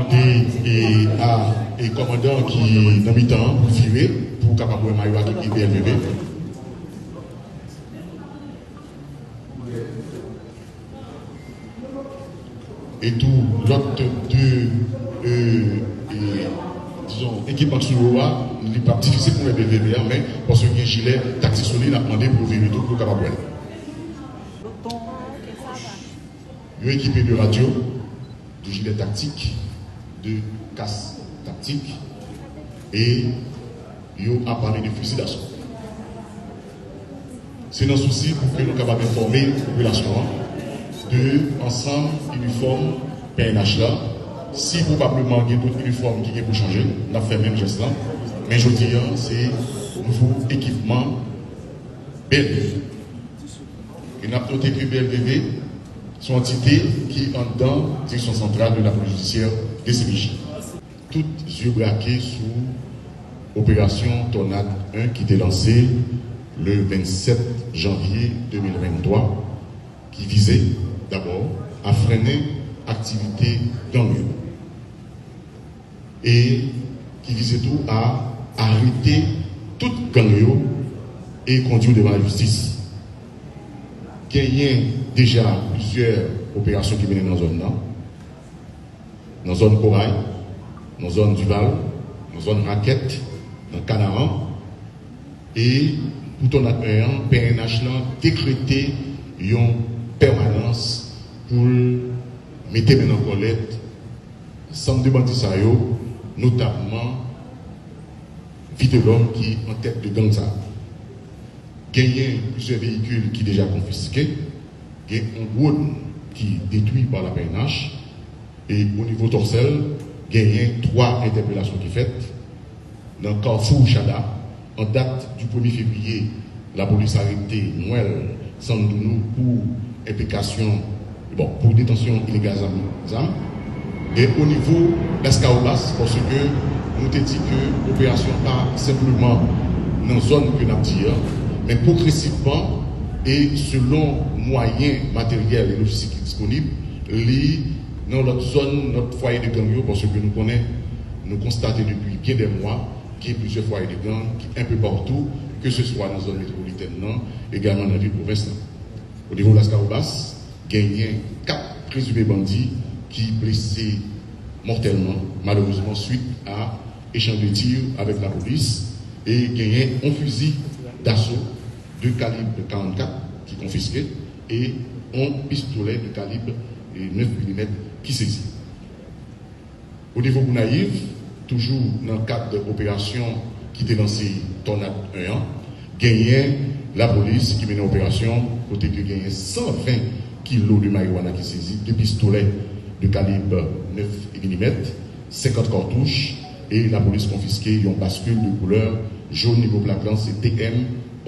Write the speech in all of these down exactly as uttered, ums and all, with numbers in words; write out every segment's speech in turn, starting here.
Mande e a e kòmandan ki nan mitan an pou vire pou kapab wè mayo a ki E B L V V. E tou lòt de e, e, dizon, ekipman k sou yo a, li p ap difisil pou wè E B L V V a, men paske gen jilè taktik sou li, n ap mande pou yo vire tou pou yo kapab wè l. Yo ekipe de radyo, de jilè taktik, de kas taktik, e yo ap ame de fizi daso. Se nan sousi pou ke nou kapab enfòme popilasyon an de ansanm inifòm P N H la. Si pwobableman gen dòt inifòm ki gen pou chanje, n ap fè menm jès lan. Men jodi a, se nouvo ekipman B L V V. E n ap note ke B L V V se yon antite ki anndan Direksyon Santral de Lapolis Jidisyè D C P J. Tout zye brake sou operasyon Tònad en ki te lanse le vennsèt janvye de mil venntwa, ki vize, dabò, a frennen aktivite gang yo e ki vize tou a arete tout gang yo e kondui yo devan lajistis. Genyen deja plizyè operasyon ki mennen nan zòn nan, nan zòn Koray, nan zòn Dival, nan zòn Rakèt, nan Kanaran. E pou Tònad en an, P N H lan dekrete yon pèmanans pou l mete men nan kòlèt ansanm de bandi sa yo, notabman Vitelhomme ki an tèt de gang sa. Genyen plizyè veyikil ki deja konfiske, gen yon dwòn ki detwi pa la P N H, e o nivo Tòsèl, genyen twa entèpelasyon ki fèt. Nan Kafou Chada, an dat di premye fevriye, lapolis arete Noël Sandounou pou enplikasyon, bon, pou detansyon ilegal zam, zam. E o nivo Laskawobas, paske nou te di ke operasyon pa senpleman nan zòn ke n ap di a, men pwogresivman e selon mwayen materyèl e lojistik ki disponib, li nan lòt zòn, lòt fwaye de gang yo, paske nou konnen, nou konstate depi byen dè mwa, gen plizyè fwaye de gang ki enpe patou, ke se swa nan zòn metwopolitèn nan, egalman nan vil pwovens lan. O nivo Laskawobas, genyen kat prezime bandi ki blese mòtèlman, malerezman, swit a echanj de tir avèk lapolis, e genyen yon fizi daso de kalib karannkat ki konfiske e yon pistolè de kalib nèf milimèt ki sezi. O nivo Gonayiv, toujou nan kad operasyon ki te lanse Tònad en an, genyen lapolis ki mennen operasyon kote ke genyen san ven kilo de mariwana ki sezi, de pistolè de kalib nèf milimèt, senkant katouch, e lapolis konfiske yon baskil de koulè jòn, nivo plak lan se T M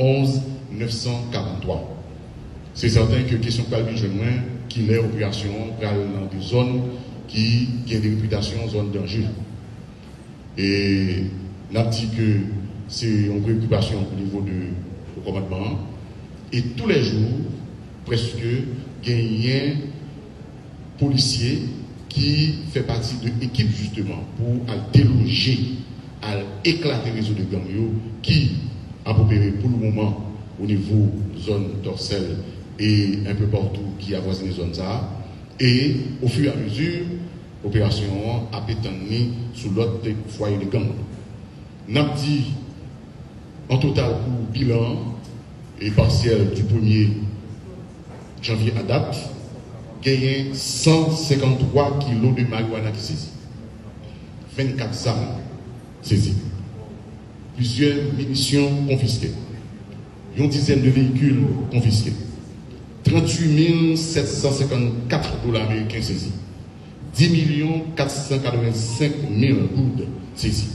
onz nèf san karanntwa. Se sèten ke kesyon k pral vin jwenn mwen, kilè operasyon an pral nan de zòn ki gen de repitasyon zòn danje. E n ap di ke se yon preokipasyon o nivo de kòmandman an. E toulèjou, prèske, genyen polisye ki fè pati de ekip jisteman pou al deloje, al eklate rezo de gang yo ki ap opere pou le moman o nivo zòn Tòsèl e enpe patou ki avwazine zòn sa a. E ofiramezu, operasyon an ap etann li sou lòt fwaye de gang. N ap di, an total, pou bilan an, e pasyèl di premye janvye a dat, genyen san senkanntwa kilo de mariwana ki sezi, vennkat zam sezi, plizyè minisyon konfiske, yon dizèn de veyikil konfiske, tranntuit mil sèt san senkannkat dola ameriken sezi, dis milyon kat san katrevensenk mil goud sezi.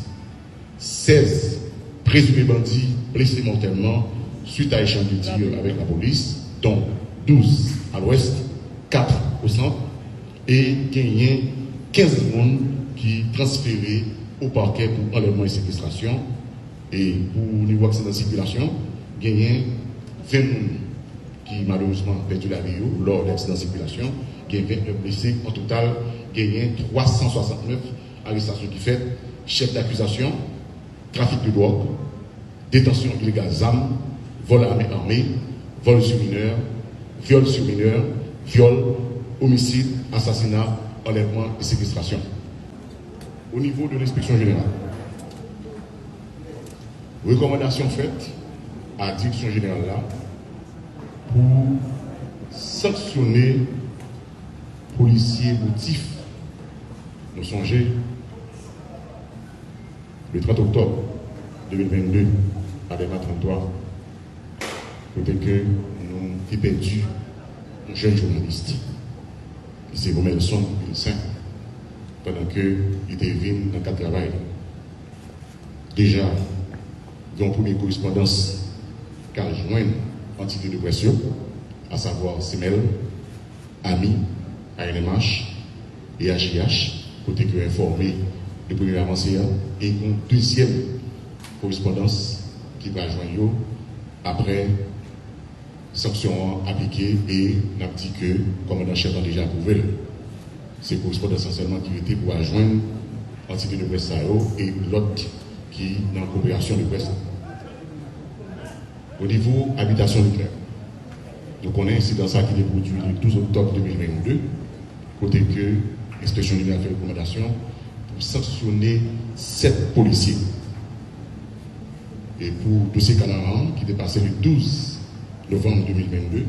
Sèz prezime bandi blese mòtèlman swit a echanj de tir avèk lapolis, dont douz a lwès, kat o sant, e genyen kenz moun ki transfere o pakè pou anlèvman e sekestrasyon. E pou nivo aksidan sikilasyon, genyen ven moun ki malerezman pèdi lavi yo lò de aksidan sikilasyon, gen vennèf blese, an total, Genyen twa san swasannnèf arestasyon ki fèt, chèf dakizasyon, trafik de dwòg, detansyon ilegal zam, vol à main armée, vol sur mineur, viol sur mineur, viol, omisid, asasina, anlèvman e sekestrasyon. O nivo de lenspeksyon jeneral, rekòmandasyon fèt a direksyon jeneral la pou sanksyone polisye motif. Nou sonje, le trant oktòb de mil vennde, a dèyè tranntwa, kote ke nou te pèdi yon jèn jounalis, ki se Romelson Vilcin, pandan ke li te vin nan kad travay li. Deja, gen yon premye korespondans k al jwenn antite de près yo, asavwa Semèl, Ami, A N M H e H I H, kote ke yo enfòme de premye avanse a, e gen yon dezyèm korespondans ki pral jwenn yo apre sanksyon an aplike, e n ap di ke kòmandan chèf lan deja apwouve l. Se korespondans lan sèlman ki rete pou al jwenn antite de près sa yo e lòt ki nan koperasyon de près la. O nivo abitasyon Leclerc, nou konnen ensidan sa ki te pwodui le douz oktòb de mil vennde, kote ke enspeksyon jeneral fè rekòmandasyon pou sanksyone sèt polisye. E pou dosye Kanaran an, ki te pase le douz novanm de mil vennde,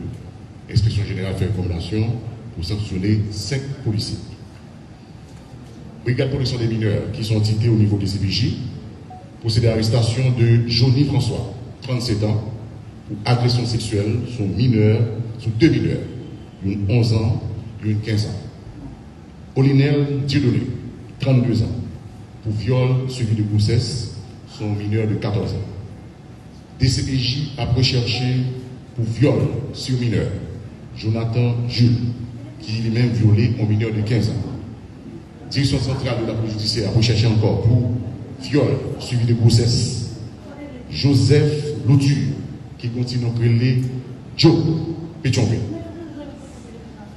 enspeksyon jeneral fè rekòmandasyon pou sanksyone senk polisye. Brigad Pwoteksyon de Minè, ki se yon antite o nivo D C P J, pwosede a arestasyon de Johnny François, trannsetan, pou agresyon seksyèl sou minè, sou de minè, youn onz an, youn kenz an. Olinel Dieudonné, trannde zan, pou vyòl suivi de gwosès sou yon minè de katòz an. D C P J ap rechèche pou vyòl sur mineur, Jonathan Jules, ki li menm vyole yon minè de kenz an. Direksyon Santral de la Polis Jidisyè ap rechèche ankò pou vyòl suivi de gwosès, Joseph Louture, ki gen yon ti non k rele Joe, Petyonvil,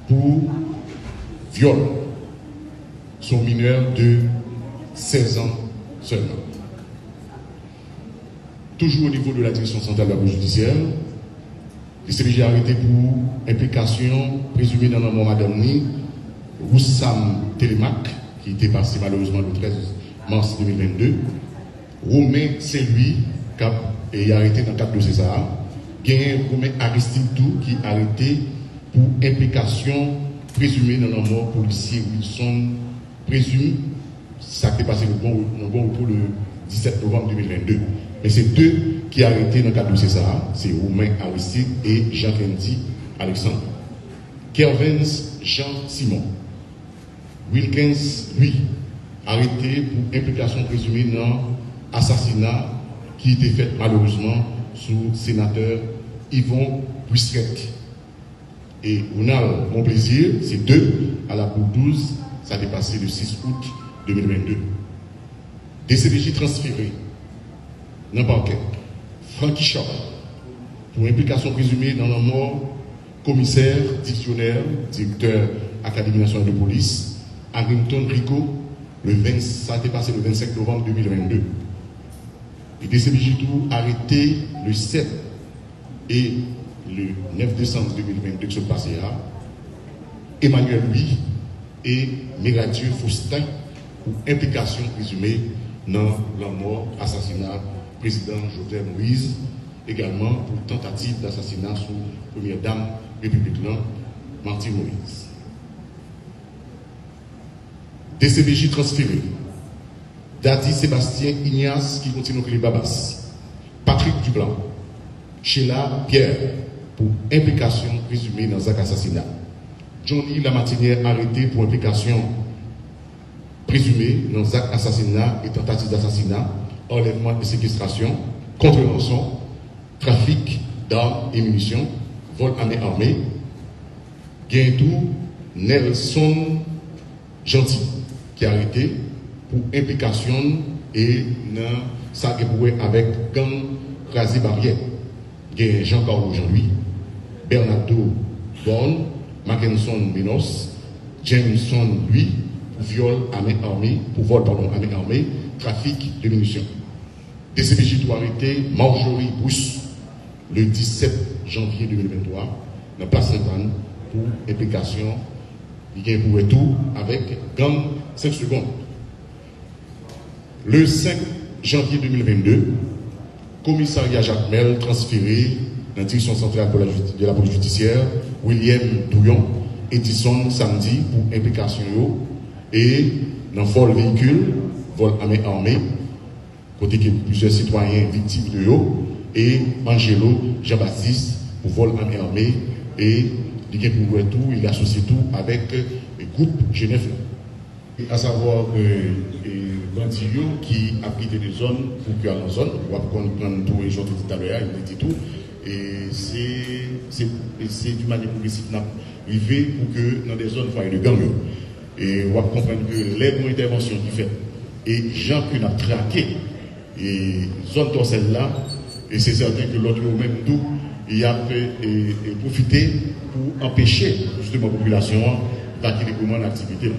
pou vyòl sou yon minè de sèz an sèlman. Toujou o nivo de la Direction Centrale de la Police Judiciaire, D C P J arete pou enplikasyon prezime nan lanmò madanm ni, Roussam Telemaque, ki te pase malerezman le trèz mas de mil vennde, Romain Saint-Louis, k ap, e, arete nan kad dosye sa a. Genyen Romain Aristide tou ki arete pou enplikasyon prezime nan lanmò polisye Wilson Présume, sa k te pase nan bon, nan bon repo le disèt novanm de mil vennde. Men se de ki arete nan kad dosye sa a, se Romain Aristide e Jean Kendy Alexandre. Kervens Jean Simon, Wilkens Louis, arete pou enplikasyon prezime nan asasina ki te fèt malerezman sou senatè Yvon Buisrec. E Ronald Monplaisir, se de, a la Boule douz, sa te pase le sis out de mil vennde. D C P J transfere nan pakè Francky Charles pou enplikasyon prezime nan lanmò komisè Dictionnaire, direktè Akademi Nasyonal de Polis, Arrington Rico, le ven, sa te pase le vennsenk novanm de mil vennde. E D C P J tou arete le sèt e le nèf desanm de mil vennde k sot pase a, Emmanuel Louis e Miradieu Faustin pou enplikasyon prezime nan lanmò, asasina prezidan Jovenel Moïse, egalman pou tantativ dasasina sou premyè dam repiblik lan, Martine Moïse. D C P J transfere Dady Sébastien Ignace, ki gen yon ti non k rele Babas, Patrick Dublanc, Sheila Pierre, pou enplikasyon prezime nan zak asasina. Johnny Lamartinière arete pou enplikasyon prezime nan zak asasina e tantativ dasasina, anlèvman e sekestrasyon, kont ranson, trafik d'armes et munitions, vol à main armée. Genyen tou Nelson Jeanty, ki arete pou enplikasyon l e nan sa gen pou wè avèk gang Kraze Baryè. Gen Jean Carlo Jean Louis, Bernardo Born, Mackenson Menos, Jameson Louis, Vyòl a men ame, pou vòl, padon, a men ame, trafik de minisyon. D C P J tou arete Marjorie Bruce le disèt janvye de mil venntwa nan Plas Sentàn pou enplikasyon li gen pou wè tou avèk gang senk Segonn. Le senk janvye de mil venndde, komisarya Jakmèl transfere nan Direksyon Santral de la Judi-, de la Polis Jidisyè, William Douyon, Edison Samedi pou enplikasyon yo, e nan vòl veyikil, vòl a men ame, kote ke plizyè sitwayen viktim de yo, e Angelo Jean Baptiste pou vòl a men ame, e li gen pou wè tou, li asosye tou avèk, e, gwoup G nèf la. E asavwa ke, e, bandi yo ki ap kite de zòn pou ke al nan zòn, w ap konprann tou, e jan w te di talè a, m te di tou, e se, se, e se di manyè pwogresif n ap rive pou ke nan de zòn fwaye de gang yo. E w ap konprann ke lè gen yon entèvansyon ki fèt, e jan ke n ap trake, e zòn Tòsèl la, e se sèten ke lòt yo menm tou, y ap, e, e, pwofite pou anpeche, jisteman, popilasyon an vake libreman nan aktivite l.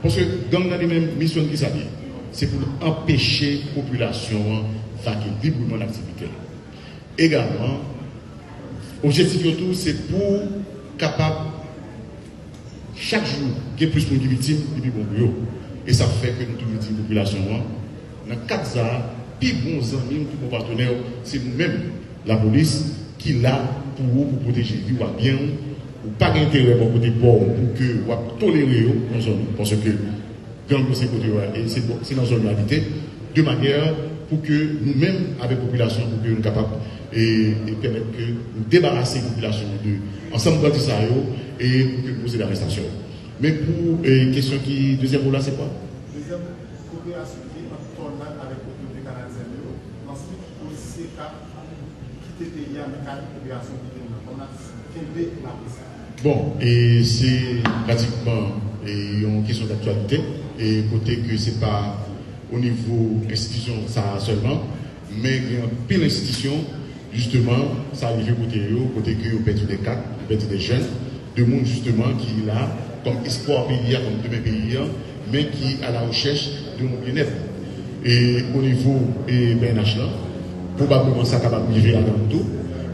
Paske gang nan li menm, misyon l ki sa l ye? Se pou l anpeche popilasyon an vake libreman nan aktivite l. Egalman, objektif yo tou, se pou kapab chak jou gen plis moun ki viktim, li pi bon pou yo. E sa fè ke nou toujou di popilasyon an, nan kad sa a, pi bon zanmi w, pi bon patnè w, se nou menm, lapolis, ki la pou ou, pou pwoteje vi w ak byen w. Ou pa gen enterè bò kote pa w pou ke w ap tolere yo nan zòn ou. Paske gang yo se kote yo a, e se, se nan zòn yo abite, de manyè pou ke nou menm, avèk popilasyon, pou ke nou kapab, e, e pèmèt ke nou debarase popilasyon de ansanm bandi sa yo, e pou ke nou pwosede arestasyon yo. Men pou, e, kesyon ki, dezyèm mo la, se kwa? Dezyèm, koperasyon ki ant Tònad avèk otorite kanadyèn yo, answit polisye k ap kite peyi a, men ka operasyon ki te nan Tònad kenbe lapolis. Bon, e se pratikman, e, yon kesyon daktyalite, e kote ke se pa o nivo enstitisyon sa a sèlman, men gen anpil enstitisyon, jisteman, sa rive kote yo, kote ke yo pèdi de kad, yo pèdi de jèn, de moun, jisteman, ki la kòm espwa peyi a, kòm demen peyi a, men ki a la rechèch de yon byennèt. E o nivo, e, P N H lan, pwobableman sa kapab rive ladan l tou,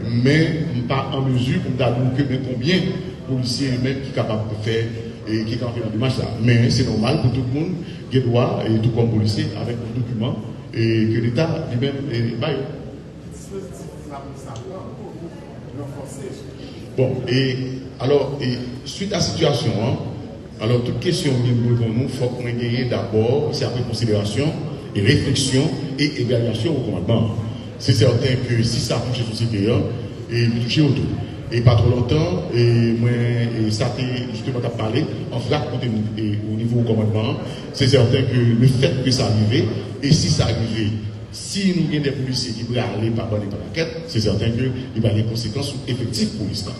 men m pa an mezi pou m ta di w ke men konbyen polisye menm ki kapab fè, e ki kanpe nan demach sa. Men se nòmal pou tout moun gen dwa, e tou kòm polisye, avèk yon dokiman, e ke Leta li menm, e, ba yo. Ki dispozitif lapolis la pran pou ranfòse? Bon, e alò, e swit a sitiyasyon an, alò, tout kesyon ki gen pou reponn nou, fòk mwen genyen dabò, se apre konsiderasyon, e refleksyon, e evalyasyon o kòmandman an. Se sèten ke si sa touche sosyete an, e li touche yo tou. E pa twò lontan, e mwen, e sa te jisteman t ap pale an vrak kote m, e o nivo o kòmandman an, se sèten ke lefèt ke sa rive, e si sa rive, si nou gen de polisye ki prale pa bann e pa pakèt, se sèten ke li pral gen konsekans sou efektif polis la.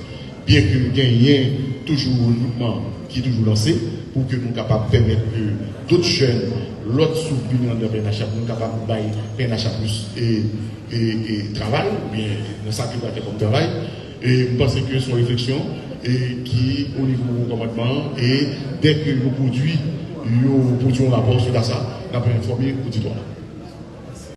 Byenke genyen toujou rekritman ki toujou lanse pou ke nou kapab pèmèt ke dòt jèn, lòt souf vini anndan P N H la pou nou kapab bay P N H la plis, e, e, e travay, oubyen nan sa ke l pral fè kòm travay. E m panse ke se yon refleksyon, e ki o nivo kòmandman an, e dèke yo pwodui, yo pwodui yon rapò sou ka sa, n ap enfòme oditwa a.